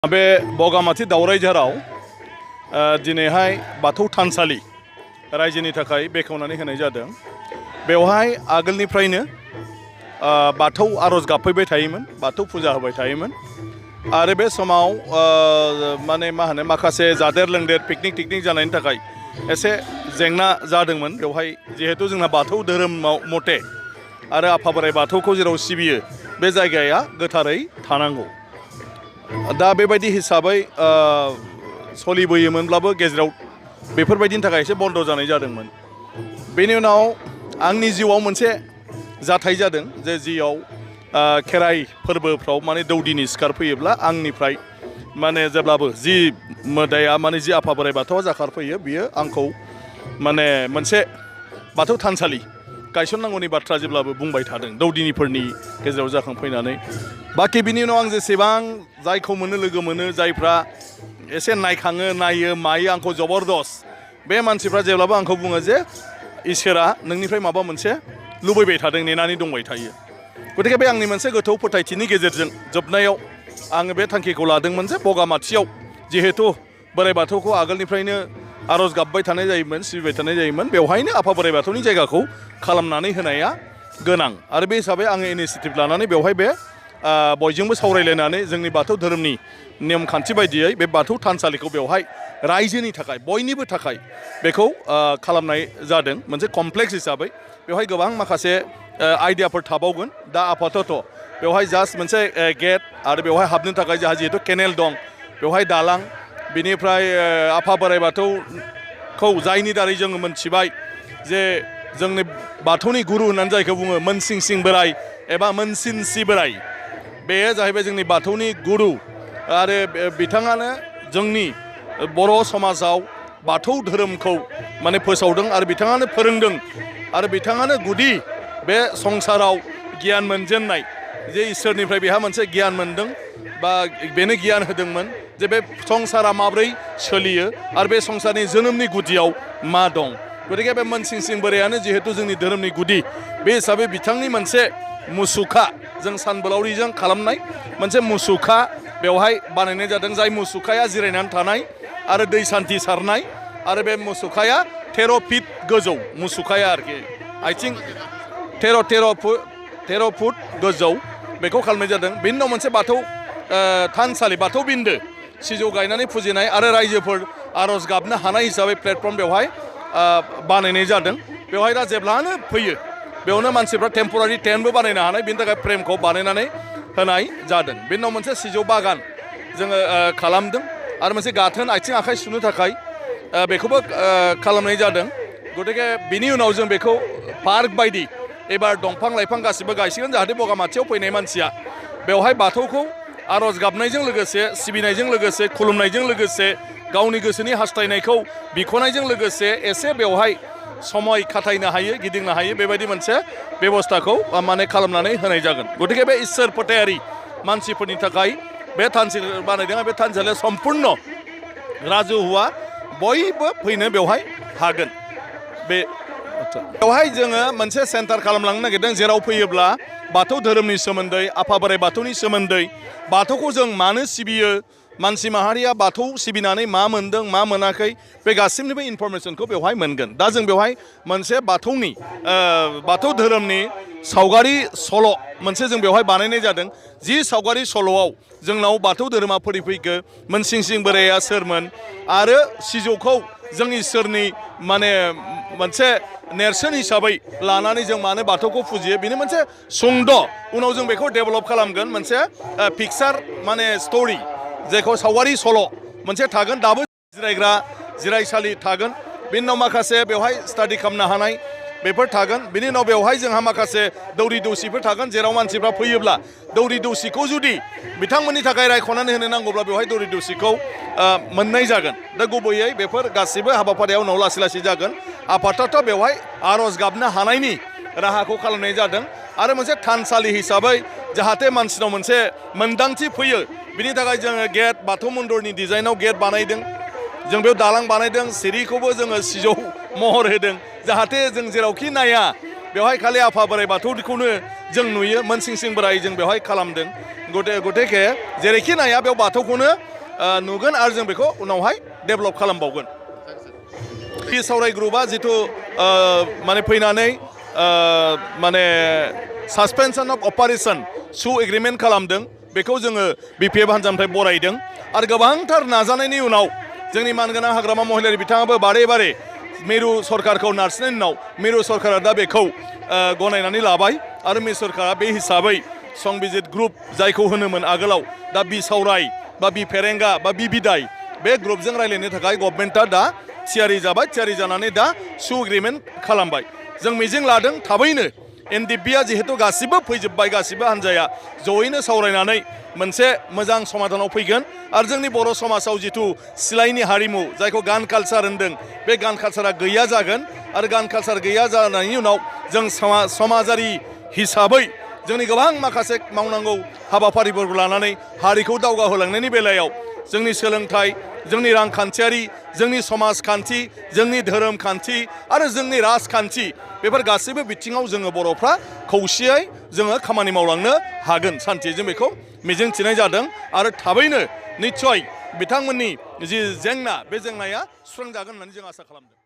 बे बगामाथि दावरायझाराव दिनैहाय बाथौ थानसालि रायजोनि थाखाय बेखेवनानै होनाय जादों। बेवहाय आगोलनिफ्रायनो बाथौ आरज गाबफैबाय थायोमोन, बाथौ फुजा होबाय थायोमोन आरो बे समाव माखासे जादेर लोंदेर पिकनिक टिकनिक जानायनि थाखाय एसे जेंना जादोंमोन। बेवहाय जिहेतु जोंना बाथौ धोरोमाव मथे आरो आफा बोराइ बाथौखौ जेराव सिबियो बे जायगाया गोथारै थानांगौ। दा बेबायदि हिसाबै सोलिबोयोमोनब्लाबो गेजेराव बेफोरबायदिनि थाखाय एसे बन्द जानाय जादोंमोन। बेनि उनाव आंनि जिउआव मोनसे जाथाय जादों जे जियाव खेराइ फोरबोफ्राव दौदिनि सिखारफैयोब्ला आंनिफ्राय जेब्लाबो जि मोदाया जि आफा बोराइ बाथौआ जाखारफैयो बियो आंखौ मोनसे बाथौ थानसालि गायसननांगौनि बाथ्रा जेब्लाबो बुंबाय थादों दौदिनिफोरनि गेजेराव जाखांफैनानै। बाखि बिनि उनाव आं जेसेबां जायखौ लोगो मोनो, जायफ्रा एसे नायखाङो नायो मायो आंखौ जबरदस्त, बे मानसिफ्रा जेब्लाबो आंखौ बुङो जे इसोरा नोंनिफ्राय माबा मोनसे लुबैबाय थादों, नेनानै दंबाय थायो। गतिके बे आंनि मोनसे गोथौ फोथायथिनि गेजेरजों जोबनायाव आङो बे थांखिखौ लादोंमोन जे बगामाथियाव जिहेतु बोराइ बाथौखौ आगोलनिफ्रायनो आरज गाबबाय थानाय जायोमोन, सिबिबाय थानाय जायोमोन, बेवहायनो आफा बोराइ बाथौनि जायगाखौ खालामनानै होनाया गोनां। आरो बे हिसाबै आङो इनिसियेटिभ लानानै बेवहाय बे बयजोंबो सावरायलायनानै जोंनि बाथौ धोरोमनि नेमखान्थि बायदियै बे बाथौ थानसालिखौ बेवहाय रायजोनि थाखाय बयनिबो थाखाय बेखौ खालामनाय जादों मोनसे कमप्लेक्स हिसाबै। बेवहाय गोबां माखासे आइडियाफोर थाबावगोन। दा आपातत बेवहाय जास्ट मोनसे गेट आरो बेवहाय हाबनो थाखाय जोंहा जिहेतु केनेल दं, बेवहाय दालां, बिनिफ्राय आफा बोराइ बाथौखौ जायनि दारै जोङो मोनथिबाय जे जोंनि बाथौनि गुरु होननानै जायखौ बुङो मोनसिंसिं बोराइ एबा मोनसिनसि बोराइ, बेयो जाहैबाय जोंनि बाथौनि गुरु आरो बिथाङानो जोंनि बर' समाजाव बाथौ धोरोमखौ फोसावदों आरो बिथाङानो फोरोंदों आरो बिथाङानो गुदि बे संसाराव गियान मोनजेननाय, जे इसोरनिफ्राय बेहा मोनसे गियान मोनदों बा बेनो गियान होदोंमोन जे बे संसारा माब्रै सोलियो आरो बे संसारनि जोनोमनि गुदियाव मा दं। गतिके बे मोनसिंसिं बोरायानो जिहेतु जोंनि धोरोमनि गुदि, बे हिसाबै बिथांनि मोनसे मुसुखा, जों सानबोलावरिजों खालामनाय मोनसे मुसुखा बेवहाय बानायनाय जादों। जाय मुसुखाया जिरायनानै थानाय आरो दै सान्थि सारनाय, आरो बे मुसुखाया 13 फिट गोजौ मुसुखाया आरोखि, आथिं 13 फुट गोजौ बेखौ खालामनाय जादों। बेनि उनाव मोनसे बाथौ थानसालि, बाथौ बिन्दो, सिजौ गायनानै फुजिनाय आरो रायजोफोर आरज गाबनो हानाय हिसाबै प्लेटफर्म बेवहाय बानायनाय जादों। बेवहाय दा जेब्लानो फैयो बेयावनो मानसिफ्रा टेम्परारि टेन्टबो बानायनो हानाय, बेनि थाखाय फ्रेमखौ बानायनानै होनाय जादों। बेनि उनाव मोनसे सिजौ बागान जोङो खालामदों आरो मोनसे गाथोन आथिं आखाइ सुनो थाखाय बेखौबो खालामनाय जादों। गतिके बिनि उनाव जों बेखौ पार्क बायदि एबार दंफां लाइफां गासिबो गायसिगोन, जाहाथे बगामाथियाव फैनाय मानसिया बेवहाय बाथौखौ आरज गाबनायजों लोगोसे, सिबिनायजों लोगोसे, खुलुमनायजों लोगोसे, गावनि गोसोनि हास्थायनायखौ बिख'नायजों लोगोसे एसे बेवहाय समय खाथायनो हायो, गिदिंनो हायो, बेबायदि मोनसे बेबस्थाखौ खालामनानै होनाय जागोन। गतिके बे इसोर फोथायारि मानसिफोरनि थाखाय बे थानसालि बानायदों। बे थानसालिया सम्पुर्ण राजुहुआ बयबो फैनो बेवहाय हागोन। बेवहाय जोङो मोनसे सेन्टार खालामलांनो नागिरदों, जेराव फैयोब्ला बाथौ धोरोमनि सोमोन्दै, आफा बोराइ बाथौनि सोमोन्दै, बाथौखौ जों मानो सिबियो, मानसि माहारिया बाथौ सिबिनानै मा मोनदों मा मोनाखै, बे गासिबनिबो इनफरमेसनखौ बेवहाय मोनगोन। दा जों बेवहाय मोनसे बाथौ धोरोमनि सावगारि सल' मोनसे जों बेवहाय बानायनाय जादों। जि सावगारि सल'आव जोंनाव बाथौ धोरोमा फैगो मोनसिंसिं बोराया सोरमोन आरो सिजौखौ जों इसोरनि मोनसे नेरसोन हिसाबै लानानै जों मानो बाथौखौ फुजियो, बेनि मोनसे सुंद' उनाव जों बेखौ डेभेलप खालामगोन। मोनसे पिक्सार स्ट'रि, जायखौ सावगारि सल' मोनसे थागोन। दाबो जिरायग्रा जिरायसालि थागोन। बेनि उनाव माखासे बेवहाय स्टाडि खालामनो हानाय बेफोर थागोन। बेनि उनाव बेवहाय जोंहा माखासे दौरि दौसिफोर थागोन, जेराव मानसिफ्रा फैयोब्ला दौरि दौसिखौ जुदि बिथांमोननि थाखाय रायख'नानै होनो नांगौब्ला बेवहाय दौरि दौसिखौ मोननाय जागोन। दा गुबैयै बेफोर गासिबो हाबाफारिया उनाव लासै लासै जागोन। आपातत बेवहाय आरज गाबनो हानायनि राहाखौ खालामनाय जादों आरो मोनसे थानसालि हिसाबै जाहाथे मानसिनाव मोनसे मोन्दांथि फैयो, बिनि थाखाय जोङो गेट, बाथौ मन्दिरनि डिजाइनाव गेट बानायदों। जों बेयाव दालां बानायदों, सिरिखौबो जोङो सिजौ महर होदों, जाहाथे जों जेरावखि नाया बेवहाय खालि आफा बोराइ बाथौखौनो जों नुयो मोनसिं सिं बोराइ जों बेवहाय खालामदों गथिखे जेरैखि नाया बेयाव बाथौखौनो नुगोन आरो जों बेखौ उनावहाय डेभेलप खालामबावगोन बे सावराय ग्रुपआ जिथु माने फैनानै माने सासपेनसन अफ अपारेशन सु एग्रिमेन्ट खालामदों बेखौ जोङो BPF हान्जानिफ्राय बरायदों आरो गोबांथार नाजानायनि उनाव जोंनि मानगोनां हाग्रामा महिलारि बिथाङाबो बारे बारे मिरु सरकारखौ नारसिननायनि उनाव मिरु सरकारा दा बेखौ गनायनानै लाबाय आरो मिरु सरकारा बे हिसाबै संबिजित ग्रुप जायखौ होनोमोन आगोलाव दा बिसावराय बा बिफेरेंगा बा बिदाय बे ग्रुपजों रायलायनो थाखाय गभर्नमेन्टआ दा थियारि जाबाय थियारि जानानै दा सु एग्रिमेन्ट खालामबाय जों मिजिं लादों थाबैनो NDPआ जिहेतु गासिबो फैजोब्बाय गासिबो हान्जाया जयैनो सावरायनानै मोनसे मोजां समाधानाव फैगोन आरो जोंनि बर' समाजाव जिथु सिलाइनि हारिमु जायखौ गान कालचार होनदों बे गान कालचारा गैया जागोन आरो गान कालचार गैया जानायनि उनाव जों समाजारि हिसाबै जोंनि गोबां माखासे मावनांगौ हाबाफारिफोरखौ लानानै हारिखौ दावगाहोलांनायनि बेलायाव जोंनि सोलोंथाइ जोंनि रांखान्थियारि जोंनि समाजखान्थि जोंनि धोरोम खान्थि आरो जोंनि राजखान्थि बेफोर गासैबो बिथिङाव जोङो बर'फ्रा खौसेयै जोङो खामानि मावलांनो हागोन सान्थियै जों बेखौ मिजिंथिनाय जादों आरो थाबैनो निस्सय बिथांमोननि जि जेंना बे जेंनाया सुस्रांजागोन होननानै जों आसा खालामदों